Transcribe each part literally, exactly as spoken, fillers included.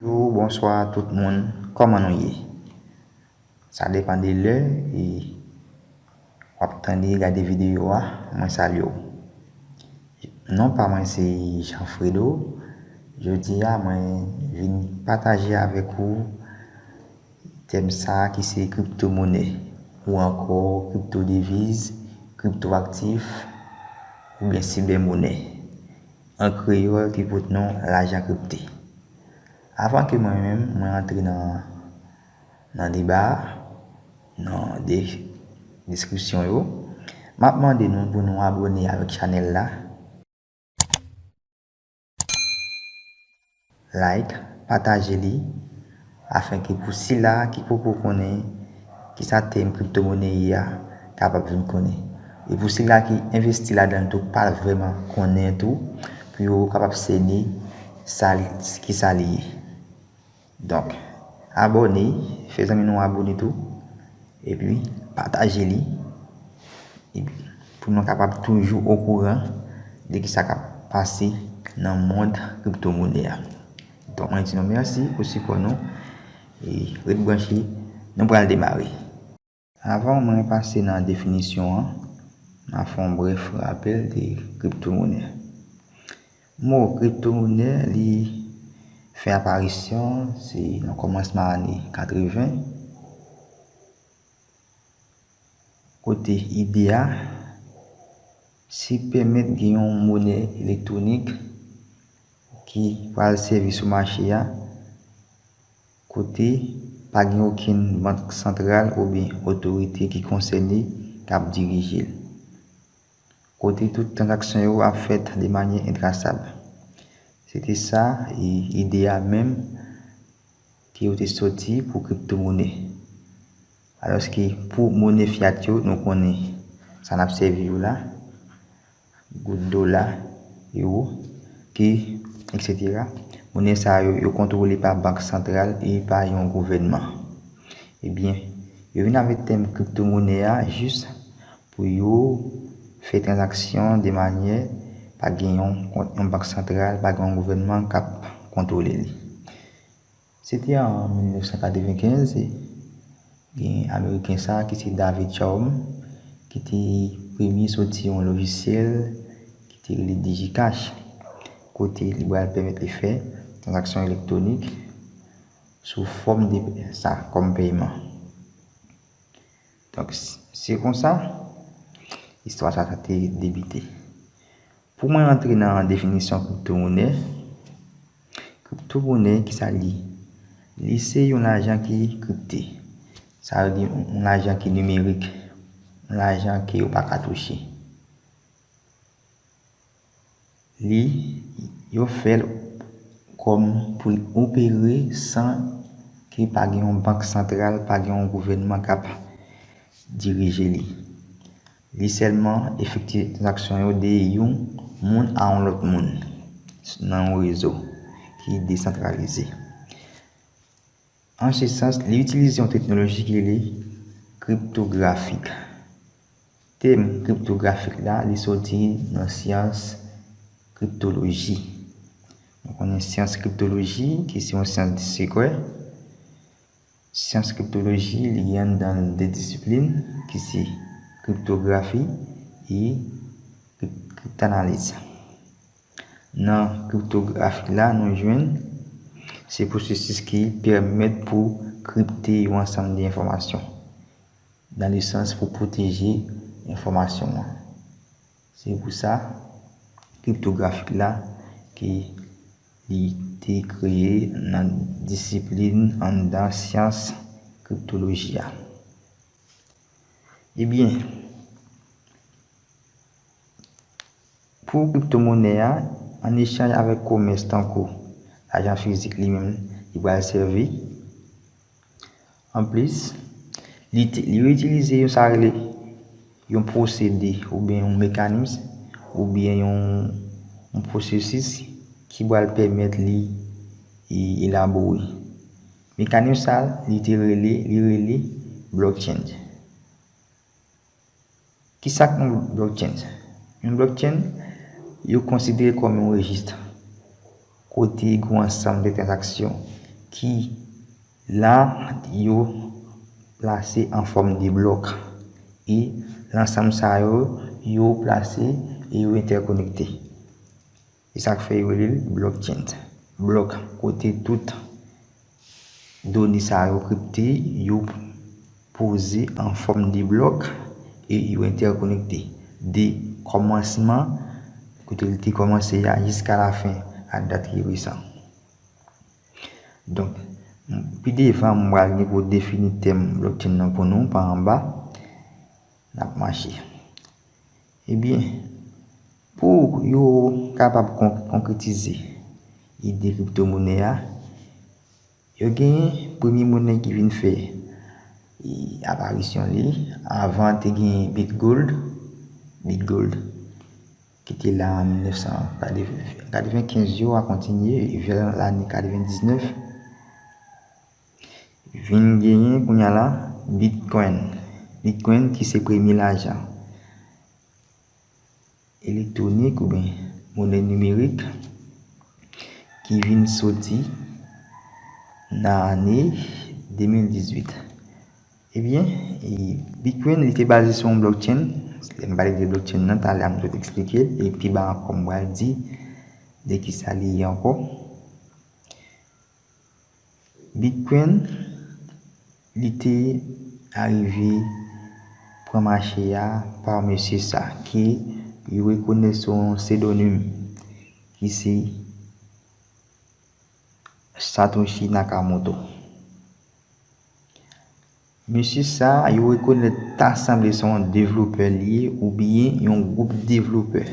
Bonjou, bonswa tout moun, kòman nou ye? Sa depann de lè e w ap tande, gade videyo a, mwen salye w. Non pa mwen se Jean Fredo. Jodi a, mwen vin pataje avèk ou tèm sa a ki se kriptomonè, ou ankò kriptodeviz, kriptoaktif, oubyen sibèmonè. An kreyòl ki pote non lajan kripte. Avan ke mwen menm, mwen antre nan, nan deba a, nan de-, deskripsyon yo, m ap mande nou pou nou abòne avèk chanèl la, like, pataje li, afenke pou sila ki poko konnen kisa tèm kriptomonè ye a, kapab vin konnen. E pou sila ki envesti ladan l tou, pa vrèman konnen tou, pou yo kapab sène sa l, kisa li ye. Donk, abòne, fè zanmi nou abòne tou, epi pataje li, epi pou nou kapab toujou okouran de kisa k ap pase nan mond kriptomonè a. Donk, mwen di nou mèsi pou sipò nou, e ret branche, nou pral demare. Avan mwen pase nan definisyon an, m a fè yon brèf rapèl de kriptomonè. Mo kriptomonè, li fè aparisyon, se nan kòmansman ane katreven, kote ide a, se pèmèt gen yon monè elektwonik ki pral sèvi sou mache a, kote pa gen okenn bank santral oubyen otorite ki konsène k ap dirije l. Kote tout tranzaksyon yo ap fèt de manyè entrasab. Se te sa, e, ide a menm ke yo te soti pou kriptomonè. Alòske pou monè fyat yo, nou konnen sa n ap sèvi yo la, goud, dola, ewo, ke, etsetera. Monè sa yo, yo kontwole pa bank santral e pa yon gouvènman. Ebyen, yo vin avèk tèm kriptomonè a jis pou yo fè tranzaksyon de manyè pa gen yon, yon bank santral, pa gen yon gouvènman k ap kontwole li. Se te an mil nèf san katrevenkenz, gen Ameriken sa ki se David Chaum, ki te premye soti yon lojisyèl ki te rele DigiCash, kote li pral pèmèt li fè tranzaksyon elektwonik sou fòm de sa kòm pèyman. Donk, s-, se konsa istwa sa, sa te debite. Pou mwen antre nan definisyon kriptomonè, kriptomonè, kisa l ye? Li se yon lajan ki kripte. Sa vle di yon lajan ki nimerik, yon lajan ke yo pa ka touche. Li, yo fè l kòm pou l opere san ke pa gen yon bank santral, pa gen yon gouvènman k ap dirije li. Li sèlman efektye tranzaksyon yo de yon moun a yon lòt moun nan yon rezo ki desantralize. An se sans, li itilize yon teknoloji ki rele kriptografik. Tèm kriptografik la, li soti nan syans kriptoloji. Nou konnen syans kriptoloji, ki se yon syans de sekrè. Syans kriptoloji, li gen anndan l de disiplin, ki se kriptografi e krip-, kriptanaliz. Nan kriptografik la, nou jwenn se pwosesis ki pèmèt pou kripte yon ansanm de enfòmasyon, nan le sans pou pwoteje enfòmasyon an. Se pou sa, kriptografik la, ki li te kreye nan disiplin anndan syans kriptoloji a. Ebyen, pou kriptomonè a, an echanj avèk komès tankou lajan fizik li menm, li pral sèvi. Anplis, li te, li itilize yon sa rele yon pwosede oubyen yon mekanis oubyen yon, yon pwosesis ki pral pèmèt li e, elabore. Mekanis sa, li te rele, li rele blockchain. Kisa k yon blockchain? Yon blockchain, yo konsidere kòm yon rejis kote gen yon ansanm de tranzaksyon ki la yo plase an fòm de blòk. E lansanm sa yo, yo plase e yo entèkonekte. E sa k fè yo rele l blockchain. Blòk kote tout done sa yo kripte, yo poze an fòm de blòk e yo entèkonekte. De kòmansman, kote li te kòmanse a, jiska lafen, a dat ki resan. Donk, pi devan, m pral gen pou defini tèm blockchain nan pou nou, pa anba, n ap mache. Ebyen, pou yo kapab kon-, konkretize ide kriptomonè a, yo genyen premye monè ki vin fè, e, aparisyon li. Avan, te gen Bitgold. Bitgold, ki te la an mil nèf san katrevenkenz yo, a kontinye vè lane katrevendiznèf. Vin genyen kounye a la Bitcoin. Bitcoin ki se premye lajan elektwonik oubyen monè nimerik ki vin soti nan ane de mil dizuit. Ebyen, e, Bitcoin, li te baze sou yon blockchain. Lè m pale de blockchain nan, talè a m sot eksplike l, e pi ba ankò m pral di de kisa li ye ankò. Bitcoin, li te arive pran mache a pa mesye sa, ke yo rekonèt sou yon psedonim, ki se Satoshi Nakamoto. Mesye sa, yo rekonèt ta sanble se yon devlopè li ye oubyen yon gwoup devlopè.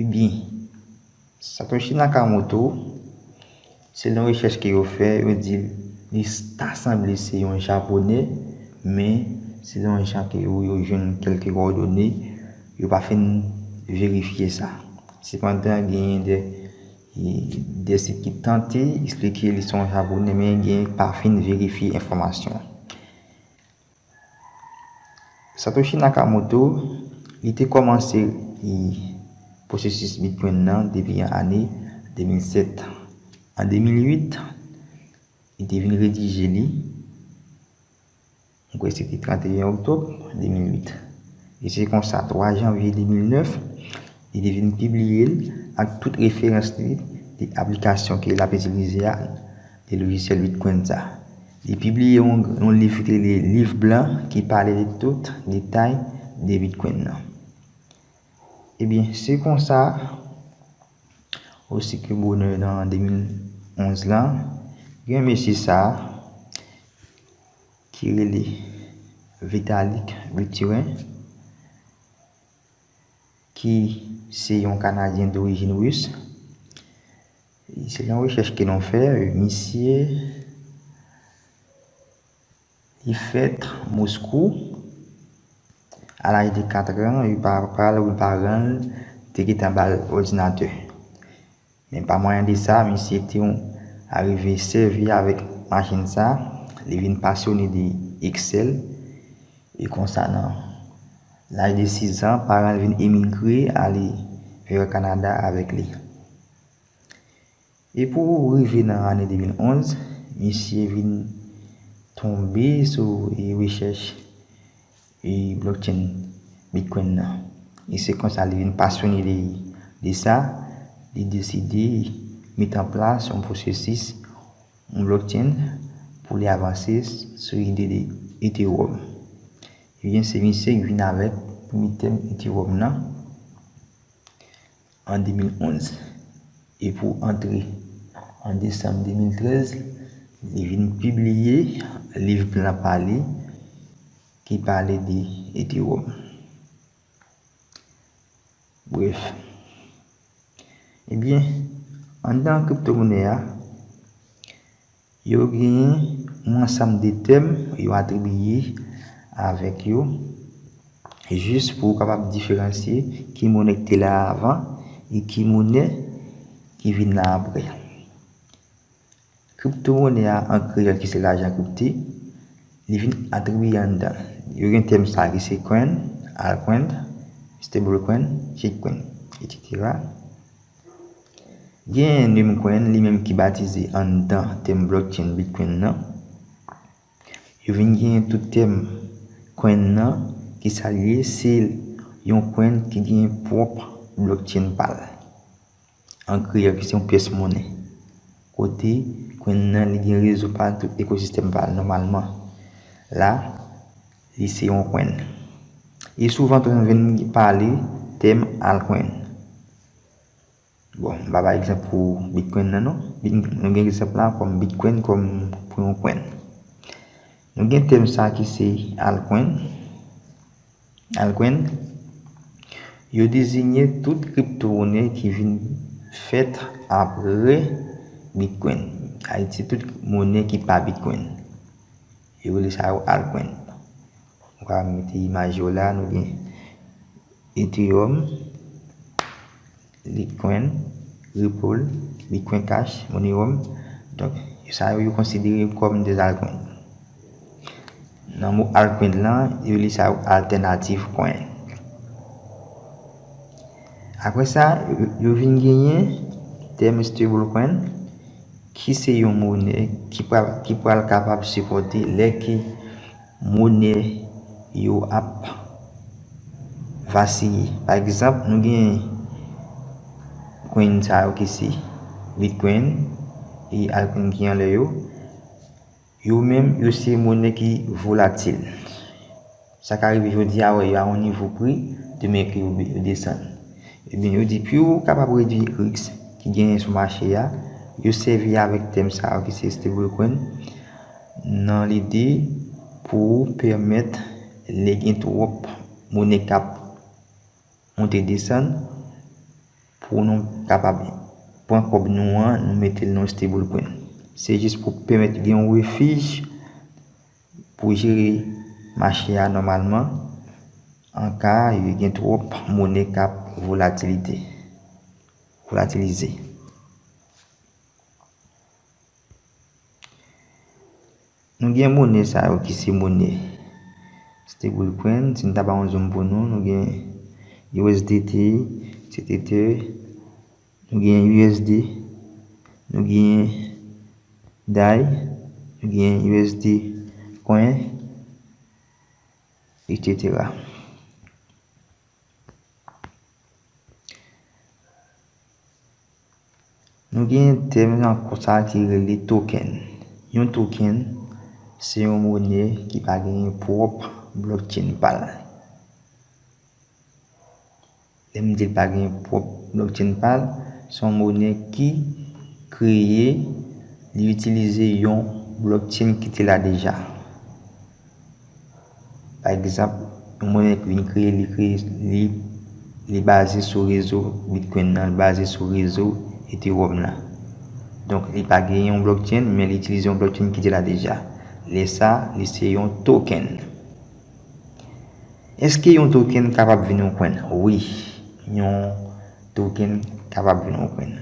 Ebyen, Satoshi Nakamoto, selon rechèch ke yo fè, yo di li ta sanble se yon Japonè, men selon jan ke yo, yo jwenn kèlke kowòdone, yo pa fin verifye sa. Sepandan, genyen de, de sit ki tante eksplike li se yon Japonè, men genyen ki pa fin verifye enfòmasyon an. Satoshi Nakamoto, li te kòmanse, e, pwosesis Bitcoin nan depi an ane de mil sèt. An de mil uit, li te vin redije li. Mwen kwè se te trannteyen oktòb de mil uit. E se konsa, twa janvye de mil nèf, li te vin pibliye l ak tout referans li de aplikasyon ke l ap itilize a, de lojisyèl Bitcoin sa. Li pibliye yon, yon liv ki rele Liv Blan ki pale de tout detay de Bitcoin nan. Ebyen, se konsa, osi ke bonè nan de mil onz lan, gen mesye sa ki rele Vitalik Buterin, ki se yon Kanadyen dorijin ris. Selon rechèch ke nou fè, misye, li fèt Moskou a laj de kat an, e papa l oubyen paran l te gentan ba l òdinatè. Men pa mwayen de sa, misye te yon, arive sèvi avèk machin sa, li vin pasyone de Excel, e konsa nan laj de sis an, paran l vin emigre, ale vè Kanada avèk li. E pou rive nan ane de mil onz, misye vin tonbe sou, e, rechèch, e, blockchain Bitcoin nan. E se konsa li vin pasyone de, de sa, li deside met an plas yon pwosesis, yon blockchain pou li avanse sou ide de Ethereum. Ebyen, se misye ki vin avèk premye tèm Ethereum nan an de mil onz. E pou antre an desanm de mil trèz, li vin pibliye liv blan pa li ki pale de Ethereum. Brèf. Ebyen, anndan kriptomonè a, yo genyen yon ansanm de tèm yo atribiye avèk yo, jis pou w kapab diferansye ki monè ki te la avan e ki monè ki vin la apre. Kriptomonè a, an kreyòl, ki se lajan kripte, li vin atribiye anndan. Yo gen tèm sa ki se coin, altcoin, stablecoin, shitcoin, etsetera. Gen Namecoin, li menm ki batize anndan tèm blockchain Bitcoin nan. Yo vin genyen tout tèm coin nan, ki sa l ye, se yon coin ki gen pwòp blockchain pa l. An kreyòl, ki se yon pyès monnen. Kote coin nan, li gen rezo pa l, tout ekosistèm pa l nòmalman. La, li se yon coin. E souvan tou, nou vin pale tèm altcoin. Bon, m pa bay egzanp pou Bitcoin nan, non. Bit-, nou gen egzanp la kòm Bitcoin, kòm pou yon coin. Nou gen tèm sa ki se altcoin. Altcoin, yo deziye tout kriptomonnen ki vin fèt apre Bitcoin. Ayiti, tout monnen ki pa Bitcoin. Yo rele sa yo altcoin. Ou ka mete imaj yo la, nou gen Ethereum, Litecoin, Ripple, Bitcoin Cash, Monero. Donk, sa yo, yo konsidere kòm de altcoin. Nan mo altcoin lan, yo li sa yo alternative coin. Apre sa, yo, yo vin genyen tèm stablecoin, ki se yon monnen ki pral, ki pral kapab sipòte lè ke monnen yo ap vasiye. Pa egzanp, nou gen coin sa yo ki se Bitcoin e altcoin ki anlè yo. Yo menm, yo se monnen ki volatil. Sa ka rive jodi a, wè, yo a yon nivo pri, demen ke yo, yo desann. Ebyen, yo di, pou yo kapab redui risk ki genyen sou mache a, yo sèvi avèk tèm sa yo ki se stablecoin nan lide pou pèmèt lè gen twòp monnen k ap monte desann, pou nou kapab pran kòb nou an, nou mete l nan stablecoin. Se jis pou pèmèt gen yon refij pou jere mache a nòmalman, an ka yo gen twòp monnen k ap volatilite, volatilize. Nou gen monnen sa yo ki se monnen stablecoin. Si n ta ba yon zoom pou nou, nou gen U S D T, Tether, nou gen U S D, nou gen dai, nou gen U S D coin, et cetera. Nou gen tèm ankò sa ki rele token. Yon token, se yon monnen ki pa gen pwòp blockchain pa l. Lè m di l pa gen pwòp blockchain pa l, se yon monnen ki kreye, li itilize yon blockchain ki te la deja. Pa egzanp, yon monnen ki vin kreye, li kreye, li, li baze sou rezo Bitcoin nan, li baze sou rezo Ethereum nan. Donk, li pa gen yon blockchain, men li itilize yon blockchain ki te la deja. Lè sa, li se yon token. Èske yon token kapab vin yon coin? Wi, yon token kapab vin yon coin.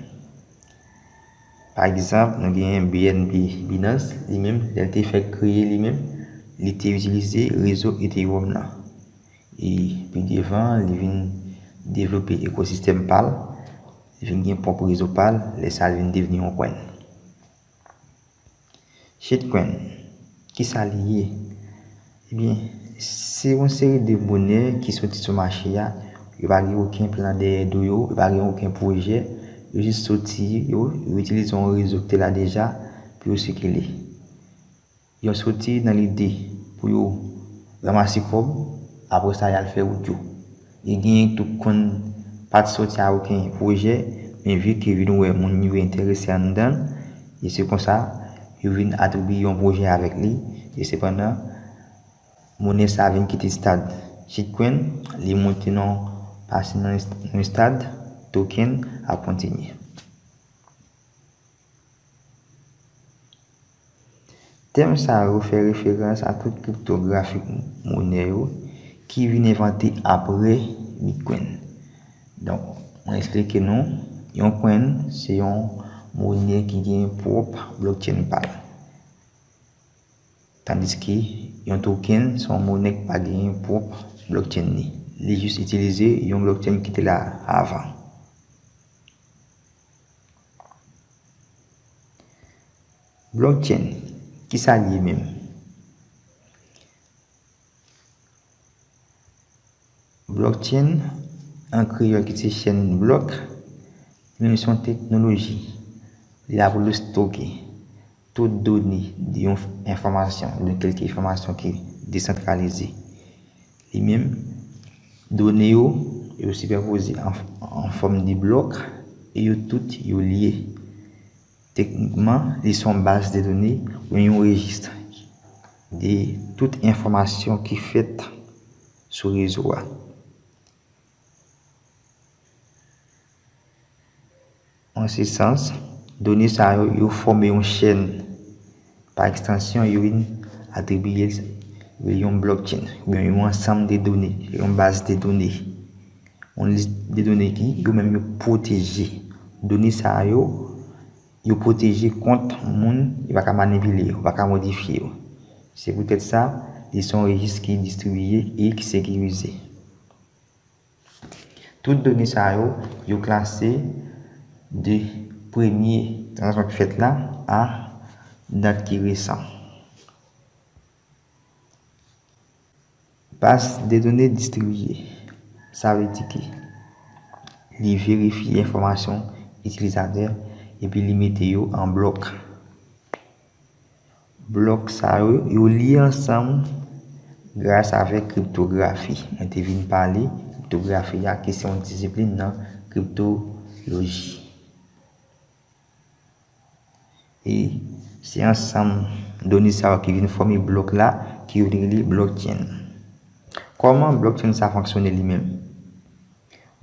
Pa egzanp, nou genyen B N B Binance, li menm, lè l te fèk kreye li menm, li te itilize rezo Ethereum nan. E pi devan, li vin devlope ekosistèm pa l, li vin gen pwòp rezo pa l, lè sa l vin devni yon coin. Shitcoin, kisa li ye? Ebyen, se yon seri de monnen ki soti sou mache a. Yo pa gen okenn plan dèyè do yo, yo pa gen okenn pwojè. Yo jis soti, yo, yo itilize yon rezo ki te la deja pou yo sikile. Yo soti nan lide pou yo ranmase kòb, apre sa, y al fè wout yo. E genyen tou konn pa t soti a okenn pwojè, men vi ke vin wè moun yo enterese anndan l, e se konsa, yo vin atribye yon pwojè avèk li, e sepandan, monnen sa vin kite stad shitcoin, li monte nan, pase nan yon stad token ap kontinye. Tèm sa yo fè referans a tout kriptografik monnen yo ki vin envante apre Bitcoin. Donk, mwen eksplike nou, yon coin se yon monnen ki gen pwòp blockchain pa l. Tandiske yon token se yon monnen ki pa gen pwòp blockchain li. Li jis itilize yon blockchain ki te la avan. Blockchain, kisa l ye menm? Blockchain, an kreyòl ki se chèn blòk, li menm se yon teknoloji. Li la pou l stoke tout done de yon enfòmasyon, de kèlke enfòmasyon ki desantralize. Li menm, done yo, yo sipèpoze an, an fòm de blòk e yo tout yo lye. Teknikman, li se yon baz de done oubyen yon rejis de tout enfòmasyon ki fèt sou rezo a. An se sans, done sa yo, yo fòme yon chèn. Pa ekstansyon, yo vin atribiye l yon blockchain, oubyen yon ansanm de done, yon baz de done. Yon lis de done ki, yo menm, yo pwoteje. Done sa yo, yo pwoteje kont moun, yo pa ka manipile yo, yo pa ka modifye yo. Se poutèt sa, li se yon rejis ki distribiye e ki sekirize. Tout done sa yo, yo klase de premye tranzaksyon ki fèt la a dat ki resan. Baz de done distribiye, sa vle di ke li verifye enfòmasyon itilizatè epi li mete yo an blòk. Blòk sa yo, yo lye ansanm gras avèk kriptografi. Mwen te vin pale kriptografi a, ki se yon disiplin nan kriptoloji. E se ansanm done sa yo ki vin fòme blòk la, ki yo rele blockchain. Kòman blockchain sa fonksyone li menm?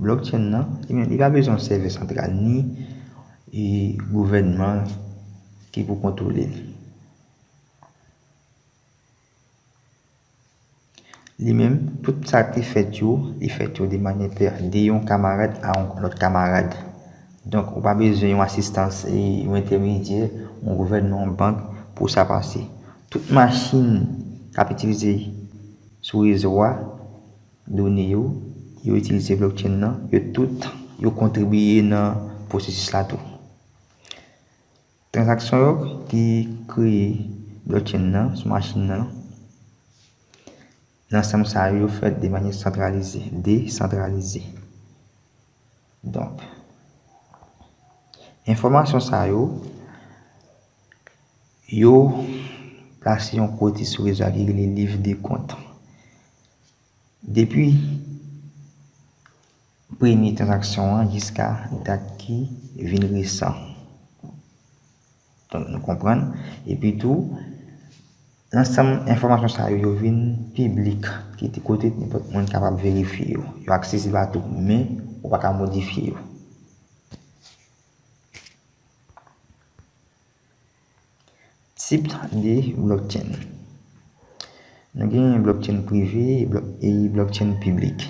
Blockchain nan, li menm, li pa bezwen yon sèvè santral, ni, e, gouvènman ki pou kontwole l. Li menm, tout sa ki fèt yo, li fèt yo de manyè pè, de yon kamarad a yon lòt kamarad. Donk, ou pa bezwen yon asistans, e, yon entèmedyè, yon gouvènman, yon bank pou sa pase. Tout machin k ap itilize sou rezo a, done yo, yo itilize blockchain nan, yo tout, yo kontribiye nan pwosesis la tou. Tranzaksyon yo ki kreye blockchain nan sou machin nan, nan sans sa yo, yo fèt de manyè santralize, desantralize. Donk, enfòmasyon sa yo, yo plase yon kote sou rezo a ki rele liv de kont. Depi premye tranzaksyon an jiska dat ki vin resan. Donk, nou konprann. Epi tou, ansanm enfòmasyon sa yo, yo vin piblik, ki te kote nenpòt moun kapab verifye yo. Yo aksesib a tou, men ou pa ka modifye yo. Tip de blockchain. Nou gen blockchain prive e blo-, e blockchain piblik.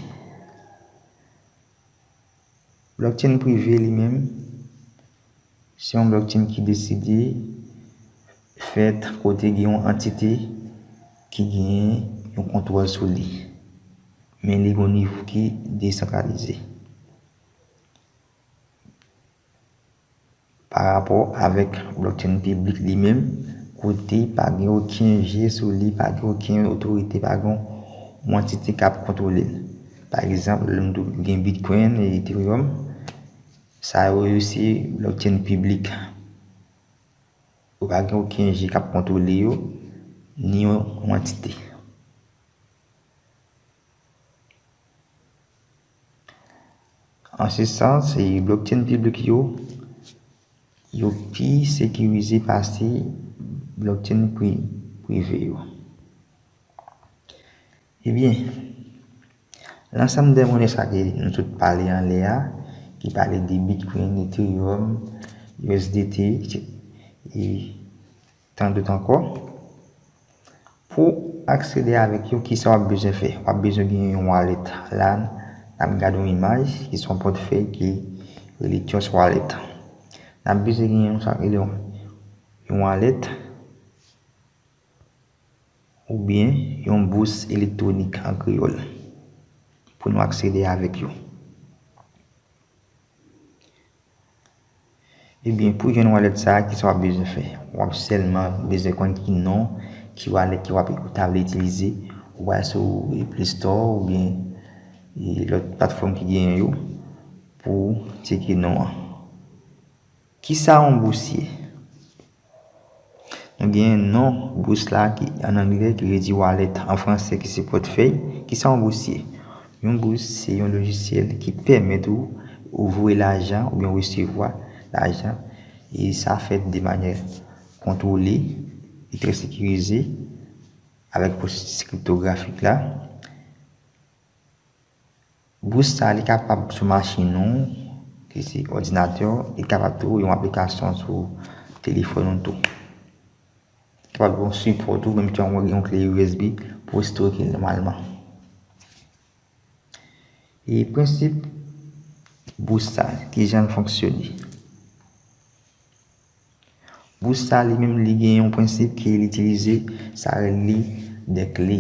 Blockchain prive li menm, se yon blockchain ki deside fèt kote gen yon antite ki gen yon kontwòl sou li. Men li gen yon nivo ki desantralize. Pa rapò avèk blockchain piblik li menm, kote pa gen okenn je sou li, pa gen okenn otorite, pa gen yon antite k ap kontwole l. Pa egzanp, lè m di w gen Bitcoin e Ethereum, sa yo, yo se blockchain piblik. Yo pa gen okenn je k ap kontwole yo, ni yon, yon antite. An se sans, e blockchain piblik yo, yo pi sekirize pase blockchain pri-, prive yo. Ebyen, lansanm de monnen sa ke nou sot pale anlè a, ki pale de Bitcoin, Ethereum, U S D T, e tan dòt ankò. Pou aksede avèk yo, kisa w ap bezwen fè? W ap bezwen gen yon wallet. La, n ap gade yon imaj ki se yon pòtfèy ki rele Trust Wallet. N ap bezwen gen yon sa k rele yon, yon wallet oubyen yon bous elektwonik an kreyòl pou nou aksede avèk yo. Ebyen, pou jwenn wallet sa a, kisa w ap bezwen fè? W ap sèlman bezwen konn ki non, ki wallet ki w ap, ou ta vle itilize. Ou va sou Play Store oubyen e, lòt platfòm ki genyen yo pou tcheke non an. Kisa yon bous ye? Nou gen non bous la ki an anglè ki vle di wallet, an fransè ki se pòtfèy. Kisa yon bous ye? Yon bous se yon lojisyèl ki pèmèt ou, ou voye lajan oubyen resevwa lajan, e sa fèt de manyè kontwole e trè sekirize avèk pwosesis kriptografik la. Bous sa, li kapab sou machin ou, ki se òdinatè w, li kapab tou yon aplikasyon sou telefòn ou tou. Li kapab yon sipò tou, menm jan w gen yon kle U S B pou w stoke l nòmalman. E prensip bous sa, kijan l fonksyone? Bous sa li menm li gen yon prensip ke li itilize, sa rele de kle.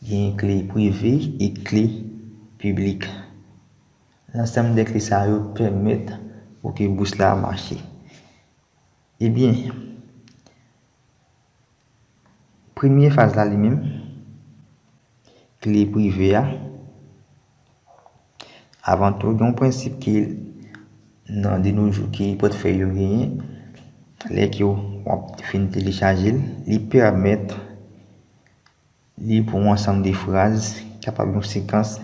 Gen kle prive e kle piblik. Lansanm de kle sa yo pèmèt pou ke bous la mache. Ebyen, premye faz la li menm, kle prive a. Avan tou, gen yon prensip ki nan de nos jours ke pòtfèy yo genyen, lè ke w ap fin telechaje l, li pèmèt li pou yon ansanm de fraz, kapab yon sekans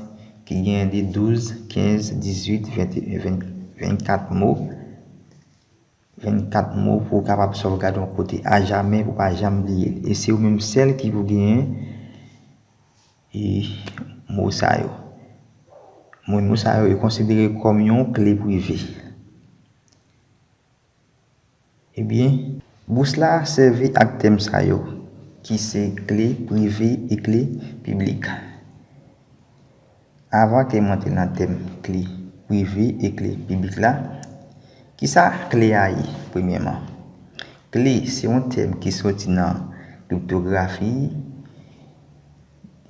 ki genyen de douz, kenz, dizuit, venteyen, ven, vennkat mo. Vennkat mo pou w kapab sovgade yon kote ajamè, pou w pa janm bliye l. E se ou menm sèl ki pou genyen e mo sa yo. Mo, mo sa yo, yo konsidere kòm yon kle prive. Ebyen, bous la sèvi ak tèm sa yo, ki se kle prive e kle piblik. Avan ke m antre nan tèm kle prive e kle piblik la, kisa kle a ye, premyèman? Kle se yon tèm ki soti nan kriptografi.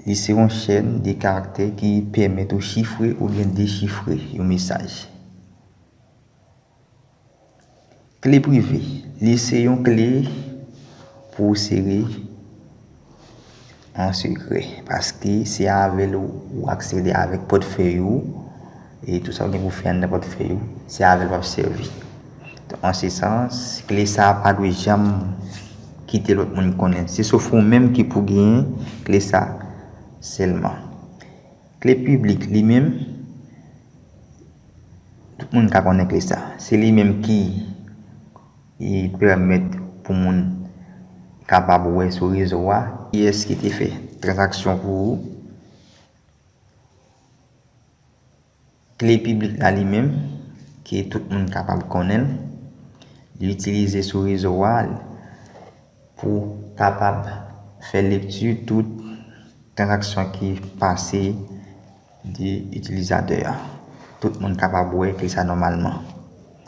Li se yon chèn de karaktè ki pèmèt ou chifre oubyen dechifre yon mesaj. Kle prive, li se yon kle pou w sere an sekrè, paske se avè l ou, ou aksede avèk pòtfèy ou, e tou sa w gen pou fè anndan pòtfèy ou, se avè l w ap sèvi. Donk, an se sans, kle sa a pa dwe janm kite lòt moun konnen. Se sof ou menm ki pou genyen kle sa sèlman. Kle piblik li menm, tout moun ka konnen kle sa. Se li menm ki, ki pèmèt pou moun kapab wè sou rezo a kiyès ki te fè tranzaksyon pou ou. Kle piblik la li menm, ke tout moun kapab konnen l, li itilize sou rezo a pou kapab fè lekti tout tranzaksyon ki pase de itilizatè a. Tout moun kapab wè kle sa nòmalman.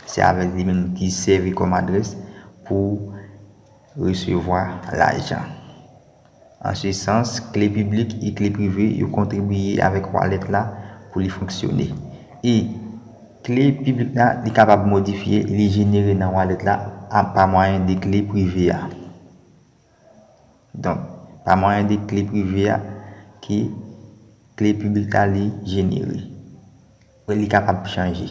Se avè li menm ki sèvi kòm adrès pou resevwa lajan. An se sans, kle piblik e kle prive yo kontribiye avèk wallet la pou li fonksyone. E kle piblik la, li kapab modifye e li jenere nan wallet la a, pa mwayen de kle prive a. Donk, pa mwayen de kle prive a ke kle piblik la li jenere. Li kapab chanje.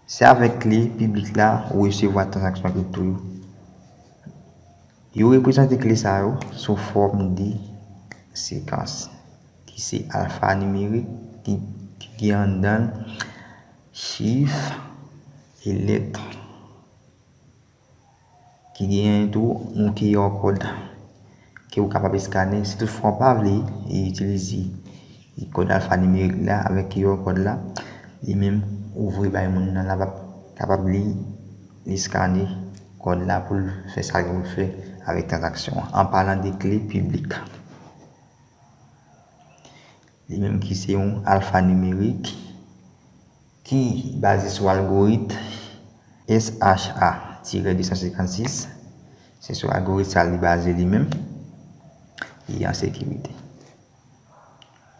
Se avèk kle piblik la ou resevwa tranzaksyon kripto yo. Yo reprezante kle sa yo sou fòm de sekans, ki se alfanimerik, ki, ki gen anndan l chif e lèt. Ki genyen tou yon Q R code ke ou kapab eskane. Si toutfwa ou pa vle itilize kòd alfanimerik la avèk Q R code la, li menm ou voye bay moun nan, l ap kapab li, li eskane kòd la pou l fè sa l gen pou l fè avèk tranzaksyon an, an palan de kle piblik. Li menm ki se yon alfanimerik ki baze sou algorit S H A tirè de san senkannsis. Se sou algorit sa li baze li menm. Li an sekirite.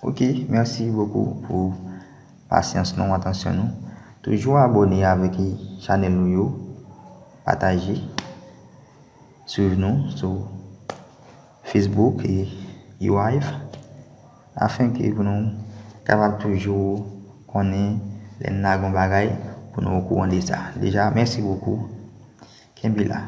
Ok, merci beaucoup pou pasyans nou, atansyon nou. Toujou abòne avèk chanèl nou yo, pataje, swiv nou sou Facebook e Uhive, afenke pou nou kapab toujou konnen lè n lage yon bagay, pou nou okouran de sa. Deja, mèsi bokou. Kenbe la.